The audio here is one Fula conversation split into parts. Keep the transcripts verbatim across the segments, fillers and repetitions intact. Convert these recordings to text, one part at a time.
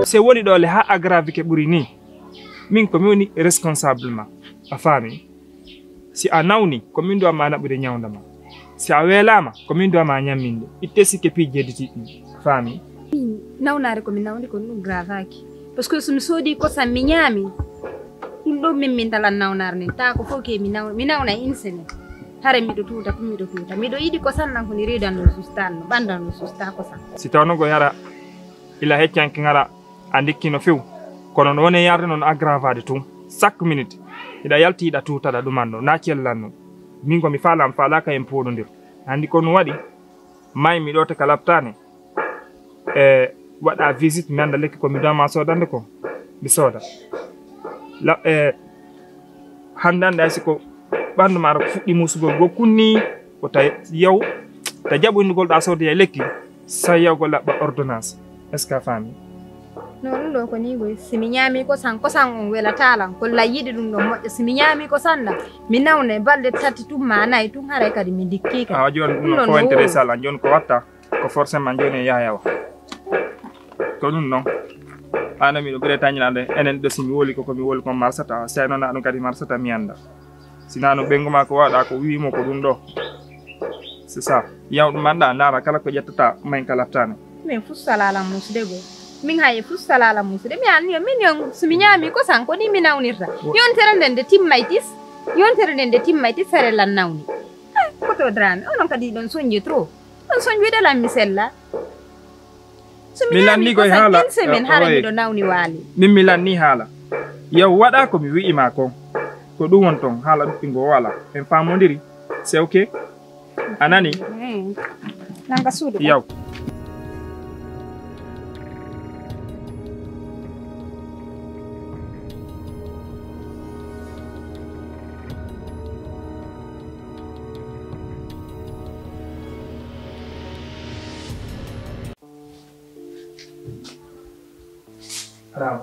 Se woni ɗo le haa aggravé ke ɓuri ni, min ko mi woni responsable ma. A faami? Si a nawni, ko min duwa ma naɓude ñawnda ma. Si a weelaama, ko min duwa ma ñamminde. Itte sikke piiji jedditiiɗi ɗin. A faami? Nawnaare ko mi nawni ko ɗum gravaaki. Parce que so mi soodii kosam mi ñaami, ɗum ɗo min min talan nawnaare nden. Taa ko fof ke mi naw mi nawna une semaine. Hare miɗo tuuta, miɗo tuuta. Miɗo yiɗi kosam nan ko ni reedu an no sustaan, no ɓandu an no sustaa kosam. Si tawno ko hara ila heccanke ngara a ndikki no few. Kono no woni yarde noon aggravaade tun. Chaque minute hiɗa yalti hiɗa tuutaɗa ɗuman no na cellan no. Min ko mi faala mi faalaaka en pooɗondir. Anndi ko no waɗi may mi ɗo te ka laptaane. E waɗa visite mi annda lekki ko mi dama soodande ko mi sooda. La e hannde hannde hay si ko ɓanndu ma fuɗɗi musugol goo kunni ko ta yaw ta jaɓoynugol ɗa soodoya lekki sa yawgol laɓɓa ordonnance. Est ce que a faami? No ɗum ɗo ko ni goy si mi ñaami kosan kosan on welatalan kolla yiɗi ɗum ɗon moƴƴa si mi ñaami kosan ɗan mi nawne balɗe tati tun ma nayi tun haray kadi mi dikkika. Awa jooni ɗum ɗon ko intéressé alan jooni ko watta ko forcément jooni e yayawa. Ko ɗum noon. An miɗo ɓure tañinaade enen ɗo si mi woli ko ko mi woli kon marsata si tawi noon ɗum kadi marsata mi annda. Sinaa no ɓeyngu maa ko waɗa ko wi'i mo ko ɗum ɗo. C'est ça. Yaw ɗum annda ndaara kala ko ƴettata may ka laftane. Min fus salala musde go. Min haye fus salala musde mi anni yo min yon so mi ñaami ko sanko ni mi nawnirta. Yontere nden de timmay tis. Yontere nden de timmay tis sere lan nawni. Ay koto drame onon kadi ɗon soñje trop. Ɗon soñjude lan mi sella. So mi mi lanni koy haala une semaine hara miɗo nawni waali. Min mi lanni haala. Yaw waɗa ko mi wi'i ma kon. Ko ɗum won ton haala ɗuɗɗi ngo wala. En famondiri. C'est ok. A nani? Nanga suudu. Yaw. Raw.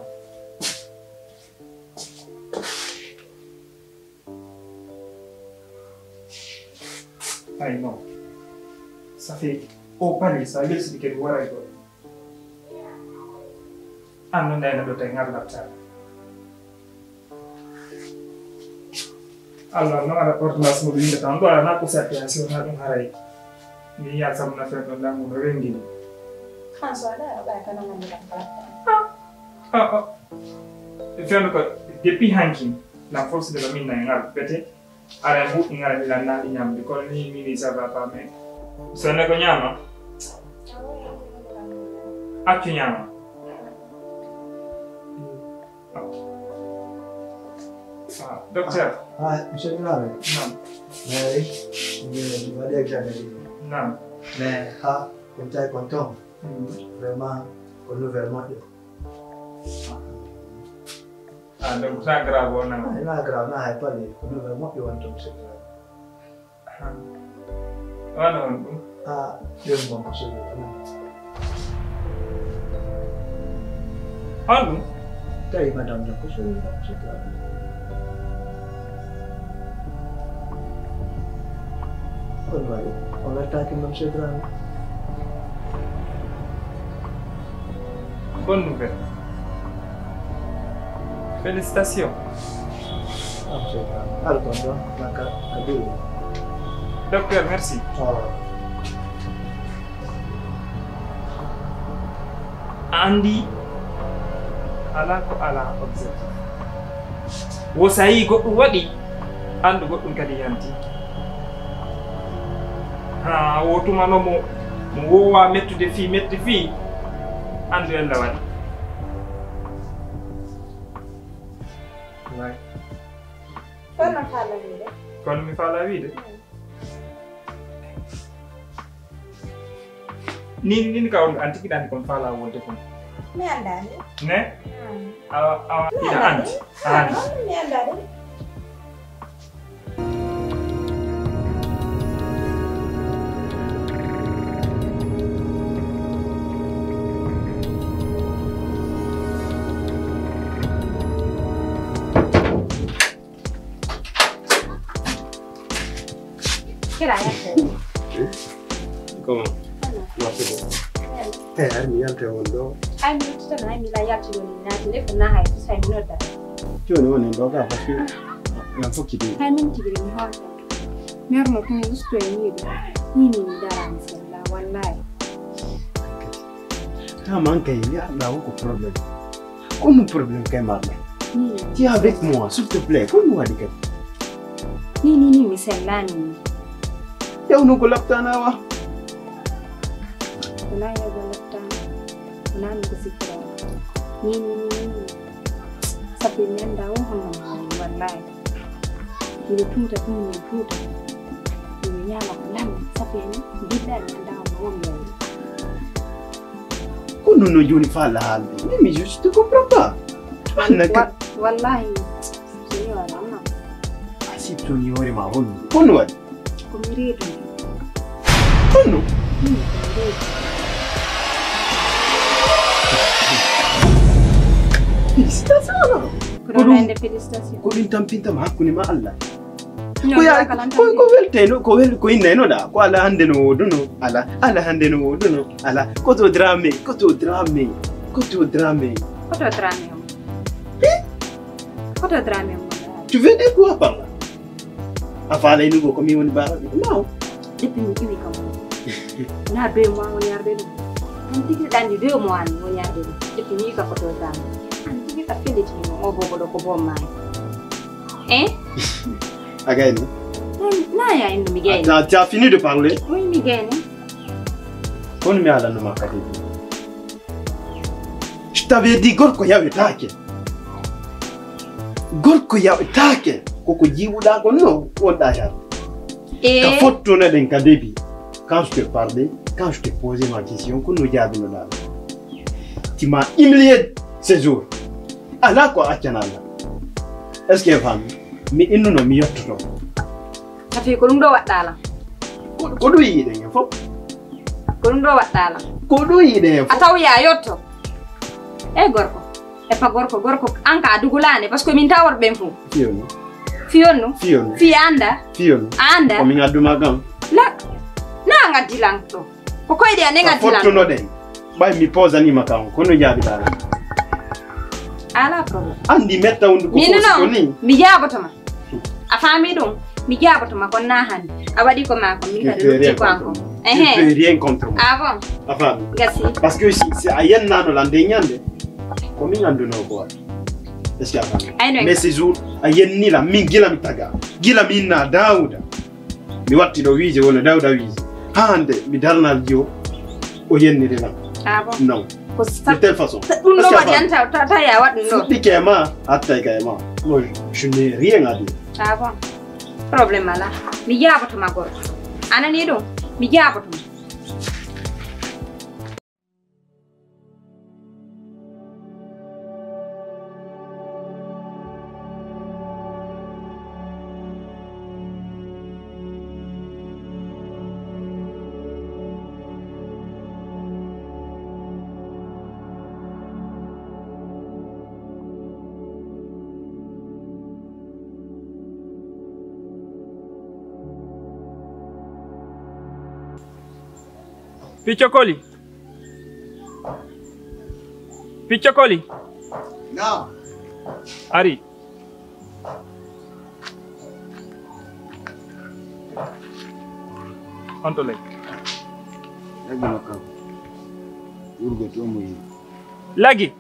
Ay non. Ça fait au panier, ça veut dire que c'est waray ko. An non dayna do tay ngal laptal. Allah no ala ordonnance mo winde tan do ala ko sa piya so na dum haray. Ni ya sabu na fen don lamu no wengini. François da ba kana mo da. Ah ah. Fen ko depuis hankin la force de la mine na ngal bete. Ara en huɗɗi ngara mi lannaɗi ñamde kono ni mini ça va pas mais sonne ko ñama. Accu ñama. Ah, docteur. Ah, monsieur Dramé. Non. Mais oui, je vais examiner. Non. Mais ha, comme ça, content. Vraiment, au nouvellement. Ah, donc ça grave on a. Ah, ina grave na hay pas les. Ko no mo yo on to c'est grave. Wano on ɗum. Ah, ɗum bon ko so yo. On ɗum. Tawi madame donc ko so yo c'est grave. Kon waɗi o weltaki mom sedrano. Bonne nouvelle. Félicitations. Docteur, merci. A anndi alaa ko alaa objectif. Wo so a yii goɗɗum waɗi, anndu goɗɗum kadi yanti. Haa wo tuma no mo mo woowa mettude fii metti fii, anndu ella waɗi. Kono mi faala wiide. Kono mi faala wiide. Nin nin ka on anti kiɗani kon faala wonde kon. Mi andaani. Ne? Awa awa ina anti. An. Mi andaani. Comment? Merci beaucoup. Eh, ari mi yalta on ɗo. Ay mi luttitano, ay mi la yalti ɗo ni naati le ko na hay fus hay mi nodda. Jooni woni ɗo ka parce que nan fokkiti. Hay min tigi mi hawta. Merno tun usto e ni ɗo. Ni ni mi dara mi sella wallahi. Ta man kay ni arɗa ko problème. Ko mo problème kay marɗa. Ni. Ti avec moi s'il te plaît. Ko mi waɗi kay. Ni ni ni mi sella ni. Yawno ko laptana wa. Wona yego laptana. Wona mi ko sikkira. Ni ni ni ni. Safi mi annda o hono mi wallahi. Miɗo tuuta ɗum, miɗo tuuta. Miɗo ñaama ko lammi, safi en, billahi mi annda hono woni wayde. Ko ɗum no jooni fa la haalde? Mais, mais je te comprends pas. Anna ka. Wa-, wallahi, so mi wala, amma. A siptoni hoore ma honno? Honno waɗi? Ko mi reedu. Honno? Hmm, ko mi reedu. Félicitations alors. Ko ɗum, ko ɗum tampintama hakkunde ma Allah. Ko ya, ko, ko weltayno, ko wel, ko innaynoɗa. Ko ala hannde no woduno, ala, ala hannde no woduno, ala. Koto drame, koto drame, koto drame. Koto drame on. Eh? Koto drame on. Tu veux dire quoi par là? A faalay nugo ko min woni baaba ɓe? Non. Depuis mi iwi kam. Na deux mois woni arde ɗum. An tigi ɗanndi deux mois ni woni arde ɗum. Depuis mi iwi ka koto drame. An tigi ka felliti mo o bobo ɗo ko bom maani. Eh? A gayni? Na ya inno mi gayni. Attends, tu as fini de parler? Oui, mi gayni. Kono mi alanno ma kadi. Je t'avais dit gorko yawetaake. Gorko yawetaake. Koko jiwuɗa ko no wonɗa tan. Eh. Ka fottono ɗen ka début. Quand je te parlais, quand je te posais ma question, ko no jaabinoɗa. Tu m'as humilié ces jours. Ala ko accana Allah. Est-ce que fami? Mi innuno mi yottoto. Tafi ko ɗum ɗo waɗɗa lan. Ko, ko ɗum yiɗen en fof. Ko ɗum ɗo waɗɗa lan. Ko ɗum yiɗen en fof. A taw ya yotto. E gorko. E pa gorko, gorko an ka a dugulaane, parce que min taw worɓe ɓen fof. Fiyonno. Fiyonno. Fiyonno. Fi anda. Fiyonno. A anda. Ko min adduma kan. La. Na ngaddi lan ɗo. Ko koyɗe an en ka addi lan. Fottunoɗen. Ɓay mi posanima kan, kono jaabiɗa lan. Ala problème. Andi metta hunduko fof ko ni. Mi jaabotoma. A faami ɗum? Mi jaaboto ma kon na hannde. A waɗi ko maa kon, min kadi lutti ko an kon. Ehe. Tu peux rien contre moi. Ah bon? A faami? Gasi. Parce que si, si a yennano lan nde ñande, ko min annduno ko waɗi. Est-ce que a faami? Ay, no. Mais ce jour, a yenni lan, min gila mi taga. Gila min na Dawuda. Mi watti ɗo wiije wona Dawuda wiije. Haa hannde mi darnal jiwo, o yenniri lan. Ah bon? Non. Ko sa-, de telle façon. Sa-, ɗum ɗo waɗi an taw, taw, taw ya waɗ ɗum ɗo. Fuɗɗike e ma, hattay ka e ma. Moi, je n'ai rien à dire. Ah bon? Problème ala. Mi jaaboto ma gorko. A nani ɗum? Mi jaaboto ma. Picco koli. Picco koli. Naam. Ari. On to ley. Lagi no kam. Wurgo to mo yi. Lagi.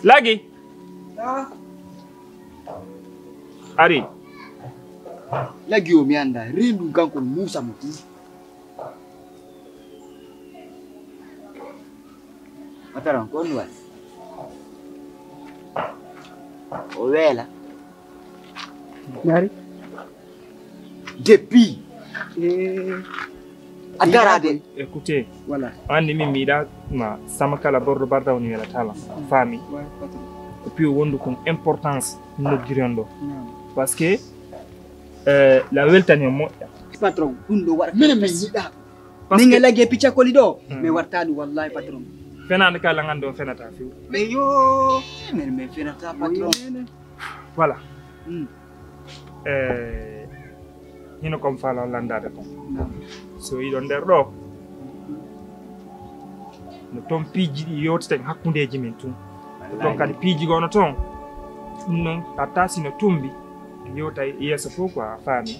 Lagi. Ah. Ari. Lagi o mi annda. Reendu kanko no muusa mo tun. Patron, ko on waɗi? O weela. Ngari? Depuis. Eh. A daraade. Écoutez, voilà. Anndi min mi yiɗa ma sama kala borɗo barda woni welata lan. Faami? Ouais, patron. Et puis o wondu kon importance noddiren ɗo. Non. Parce que, euh, la weltani o moƴƴa. Patron, ɗum ɗo waɗa. Minen min yiɗa. Parce min que e lagge picca koli ɗo, hmm, mi warta ɗum wallahi patron. Fenaande ka langande o fenata few. Mais yo, min min fenata patron. Voilà. Hmm. Eh, hino kom fala landade kon. Non. So iɗon nder ɗo, No toon piiji ɗi yewteten hakkundeeji men tun. Ɗon kadi piiji goo no toon. Ɗum noon, hatta si no tumbi, yewtay yeeso fof quoi, a faami.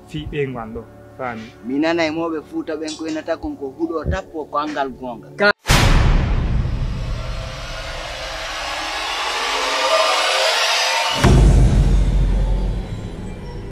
Fii ɓeyngu an ɗo, faami. Mi nanay mooɓe Fuuta ɓen ko inata kon ko huɗo tappo ko anngal goonga.